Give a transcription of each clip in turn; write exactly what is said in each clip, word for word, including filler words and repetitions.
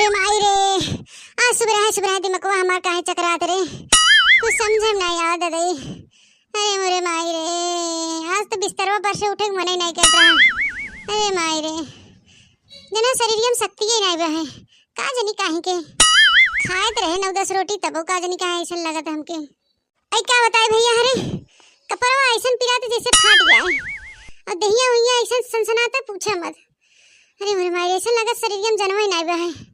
ए माई रे, आज सुबह सुबह दिमकवा हमार काहे चकरात रे, कुछ समझ में नाहीं आवत ददई। अरे मोरे माई रे, आज तो बिस्तरवा पर से उठे के मने नाहीं करत रहा। अरे माई रे, जना शरीरिया में शक्ति ही नाहीं बा है, का जनी काहे के। खाए त रहे नौ दस रोटी, तबो का जनी काहे ऐसन लगत हमके। ऐ का बताई भइया, अरे कपड़वा ऐसन पिरात जैसे फाट गया है, और दहिया उहिया ऐसन सनसनात पूछा मत। अरे मोरे माई रे, ऐसन लगत शरीरिया में जनवा ही नाहीं बा है।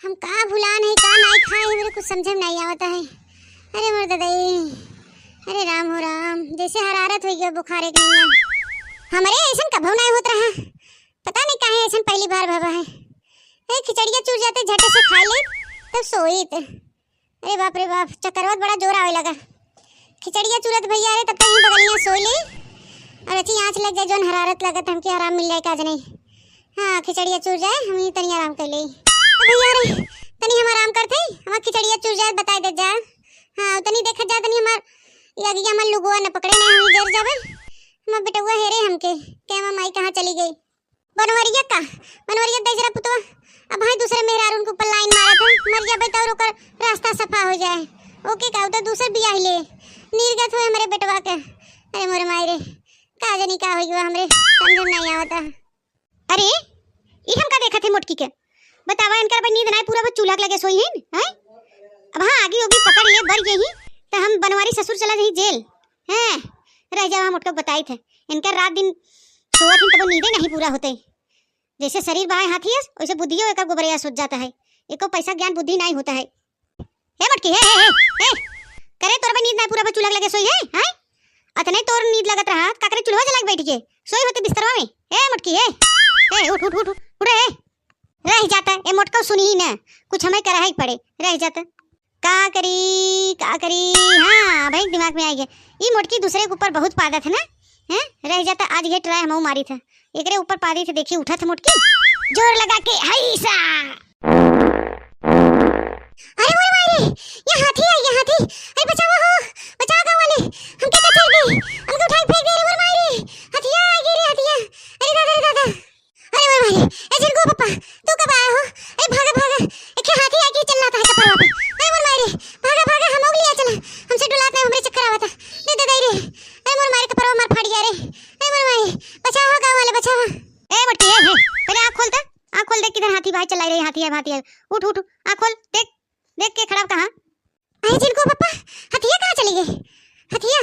हम का भुलान है, का नाहीं खाए है, मेरे कुछ समझे में नाहीं आवत है। अरे मोर ददई, अरे राम हो राम, जैसे हरारत होइ गया, बुखार एक नहीं है। हमरे ऐसन कभो नाहीं होत रहा, पता नहीं काहे ऐसन पहली बार भवा है। ए, खिचड़िया चूर जात, झटे से खाइ लेत, तब सोइत। अरे बाप रे बाप, चक्करवा त बड़ा जोर आवे लगा। खिचड़िया चूरत भइया रे, तब तक ही बगलिया सोइ ली। और अच्छी आँच लग जाए, जौन हरारत लगत, हमके आराम मिल जाए, का जनी। हाँ, खिचड़िया चूर जाए, हम ही तनी आराम कर ले। तो भइया रे, तनी हम आराम करते ही, हमार खिचड़िया चूर जाए, बताइ दे जा। हाँ, तनी देखत जा, तनी हमार, ये आगे हमार लुगवा न पकड़े, नहीं हम जर जाबे। हमार बेटवा हेरे हमके, के हमार माई कहाँ चली गई। बनवरिया का, बनवरिया दे जरा पुतवा, अब भाई दूसरे मेहरारून के ऊपर लाइन मारत है, मर जाबे तो और ओकर रास्ता सफा हो जाए। ओके का, उ तो दूसर बियाह ले, निर्गत होए हमरे बेटवा के। अरे मोरे माई रे, का जनी का होइ गवा हमरे, समझ में नाहीं आवत है। अरे, ई हम का देखत है मोटकी के? बतावा, इनकर भाई नींद नाहीं पूरा, बस चूल्हा के लगे सोई हैं, हैं? अब हाँ, आगी ओगी पकड़ ले, बर गई, तो हम बनवारी ससुर चला जाई जेल, हैं? रह जावा, मोटका बताइत है, इनकर रात दिन सोवत ही तब नींदे नाहीं पूरा होते। जैसे शरीर बहाए हाथी है, वैसे बुद्धियो एकर गोबरैया सोच जाता है। एको पैसा ज्ञान बुद्धि नाहीं होता है। हे मटकी, हे, हे, हे, हे। करे तोर बा नींद नाहीं पूरा, बस चूल्हा के लगे सोई है, हैं? अतने तोर नींद लगत रहा, का करे चूल्हा जला के बैठ के सोई होते बिस्तरवा में। हे मटकी, हे, हे, उठ, उठ, उठ, उठ, उठ, हे। रह जाता, ए मोटका सुनी ही ना, कुछ हमें करा ही पड़े, रह जाता। का करी, का करी, हाँ, भाई दिमाग में आ गया। ई मोटकी दूसरे के ऊपर बहुत पादत है ना, हैं? रह जाता, आज ये try हमहू मारी था, एकरे ऊपर पादी थे, देखी उठा थे मोटकी, जोर लगा के, हाय सा। अरे मोरे माई रे, ये हाथी है, ये हाथी। अरे बचावा हो, बचावा गाँव वाले, हमके तो चल गई, हमके उठाई फेंक दे रे मोरे माई रे, हथिया आ गई रे हथिया। अरे दादा रे दादा। अरे मोरे माई रे, ए झिनकू पप्पा, तू कब आया हो? अरे भागा भागा, एक हाथी आके चिल्लाता है कपड़वा पे। अरे मोरे माई रे, भागा भागा, हम लोग लिया चला, हमसे डुलात नहीं, हमरे चक्कर आवता। दे दे दे रे। अरे मोरे माई रे, कपड़वा मार फाट गया रे। अरे मोरे माई, बचावा गाँव वाले, बचावा। ए मोटकी, ए, ए, पहले आँख खोल दे, आँख खोल दे, किधर हाथी भाई चलाई रही, हाथी है, हाथी है। उठ, उठ, उठ, आँख खोल, देख, देख के खड़ा कहाँ? अरे झिनकू पप्पा, हथिया कहाँ चली गई? हथिया,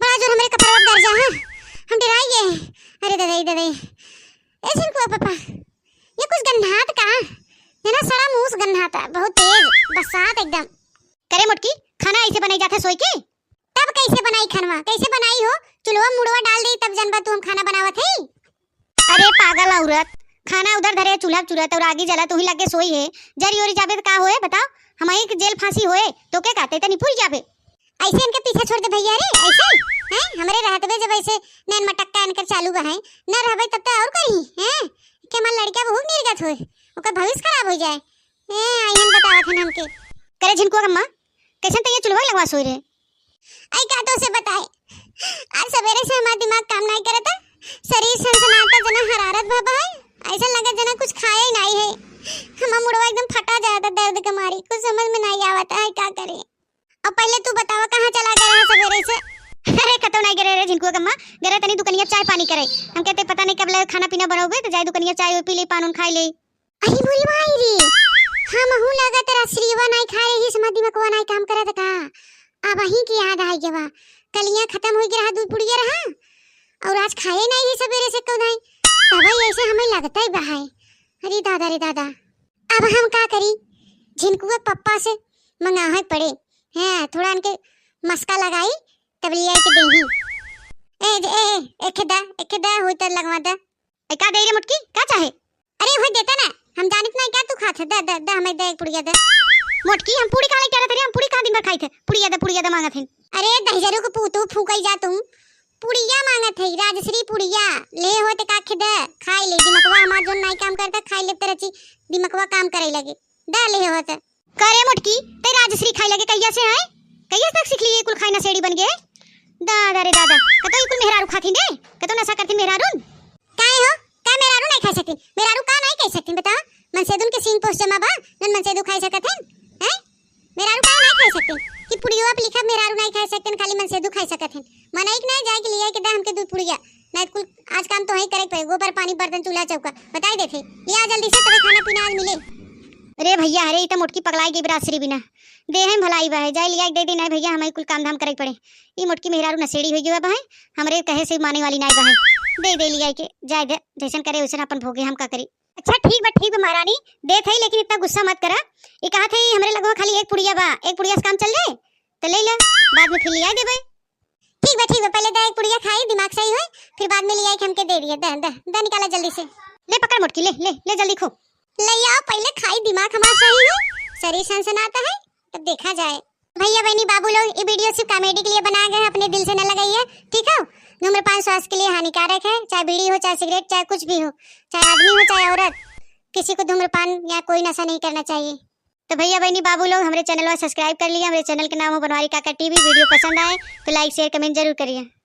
बड़ा जोर हमरे कपड़वा गरजा है, हम डराई गए। अरे ददई, ददई। ए झिनकू पप्पा, ये कुछ गन्हात का? ये ना सड़ा मूस गन्हाता, बहुत तेज, बसात एकदम। करे मोटकी, खाना ऐसे बनाई जाता सोई के? तब कैसे बनाई खनवा? कैसे बनाई हो? चुलवा मुड़वा डाल दे तब जनबा तू हम खाना बनावत है। अरे पागल औरत, खाना उधर धरे चूल्हा चूरत और आगी जला तू ही लगे सोई है। जरी ओरी जाबे त का होए बताओ? हमारी एक जेल फांसी होए तो के कहते तनी पूरी जाबे। ऐसे इनके पीछे छोड़ दे भैया रे, ऐसे हैं? हमरे रहत बे जब ऐसे नैन मटक्का इनकर चालू बा है, न रहबे तब तो और करी हैं कि हमार लड़का बहुत निर्गत होए, ओकर भविष्य खराब हो जाए। ए, आइहन बतावत हन हमके। करे झिनकुआ अम्मा, कैसन तैया चुल्हा लगवा सोई रहे? आई का तो से बताए, आज सवेरे से हमार दिमाग काम नाई करता, शरीर सनसनाता, जना हरारत भवा है, ऐसा लगे जना कुछ खाया ही नाई है। हमार मुड़वा एकदम फटा जाता दर्द के मारी, कुछ समझ में नाई आवता है का करे। अब पहले तू बतावा कहाँ चला गया रहा सवेरे से? अरे कतौ नाई गए रे झिनकुआ अम्मा, गए तनी दुकनिया चाय पानी करे। हम कहते पता नहीं कब ले खाना पीना बनोबे तो जाए दुकनिया चाय पी ले, पान उन खाई ले। अरे मोरी माई रे, हमहू लागत राजश्रीवा नाई खाए रही, हमार दिमकवा नाई काम करत का। अब अहीं के याद आइ गवा, कलिया खतम होइ गया रहा, दूध पुड़िया रहा, और आज खाए नाई ही सवेरे से कौन आई, तब ऐसे हमें लगता ही बहाए। अरे दादा रे दादा, अब हम का करी, झिनकुआ पप्पा से मंगावे पड़े, हैं, थोड़ा इनके मस्का लगाई, तब ले आई के देही। ए, ए, ए, एखे दा, एखे दा, होई त लगवा दा। ए, का दे रे मोटकी, का चाहे? अरे, वही देता ना, हम जानित नहीं क्या तू खात है, दे, दे, दे, हमें दे एक पुड़िया दे। मोटकी, हम पूड़ी कहाँ लेके आ रहे थे रे? हम पूड़ी कहाँ दिन भर खाई थे? पुड़िया दे, पुड़िया दे मांगत हैं। अरे, दहिजरू के पूतू फूकल जा तू, पुड़िया मांगत है, राजश्री पुड़िया, ले होते का खे दे, खाई ले, दिमकवा हमार जोन नहीं काम करता, खाई ले तेरा ची, दिमकवा काम करे लगे, दे ले होते। का रे मोटकी, ते राजश्री खाए लगे कहिया से है? कहिया तक सीख ली ये कुल खाए नशेड़ी बन गए? दादा रे दादा, कतो ये कुल मेहरारू खाथिन रे? कतो नशा करथिन मेहरारून? काहे हो? का मेहरारू नहीं खा सकती? मेहरारू का नहीं कह सकती बताओ? मनसेदुन के सींग पोस जमा बा, जौन मनसेदु खाइ सकत हैं? हैं? मेहरारू काहे नाहीं खाइ सकते? कि पुड़ियवा पे लिखा मेहरारू नाहीं खाइ सकते, खाली मनसेदु खाइ सकत हैं। मनई के नाहीं जाए के लियाइ के दा हमके दू पुड़िया, नाहीं कुल आज काम तो हई करे के पड़े, गोबर पानी बर्तन चूल्हा चौका बताइ देथे। लिया जल्दी से, तबे खाना पीना आज मिले। अरे भइया, अरे ई त मोटकी पगलाइ गई बा राजश्री बिना। देहे में भलाई बा है, जाए लियाइ के दे दे। नाहीं भइया, हमहीं कुल काम धाम करे के पड़े। ई मोटकी मेहरारू नशेड़ी होइ गई बा है, हमरे कहे से माने वाली नाहीं बा है। दे दे लियाइ के, जाए दे, जइसन करे वइसन आपन भोगे, हम का करी। अच्छा ठीक बा, ठीक बा महारानी, देत हई, लेकिन इतना गुस्सा मत करा। ई कहत हई हमरे लगवा खाली एक पुड़िया बा, एक पुड़िया से काम चल जाए, त ले ले, बाद में फिर लियाइ देबे। ठीक बा, ठीक बा, पहिले दा एक पुड़िया खाई, दिमाग सही होई, फिर बाद में लियाइ के हमके दे दिया। दा, दा, दा निकाला जल्दी से। ले पकड़ मोटकी, ले, ले, ले जल्दी खो। ले आओ, पहिले खाई, दिमाग हमार सही होई, शरीर सनसनात है, तब देखा जाए। भइया बहिनी बाबू लोग, ई video सिर्फ comedy के लिए बनाया गया है, अपने दिल से न लगाइए, ठीक है? धूम्रपान स्वास्थ्य के लिए हानिकारक है, चाहे बीड़ी हो, चाहे सिगरेट, चाहे कुछ भी हो, चाहे आदमी हो, चाहे औरत, किसी को धूम्रपान या कोई नशा नहीं करना चाहिए। तो भइया बहिनी बाबू लोग, हमरे channel वा subscribe कर लिया। हमरे channel के नाम हो बनवारी काका TV। Video पसंद आए तो like share comment जरूर करिए।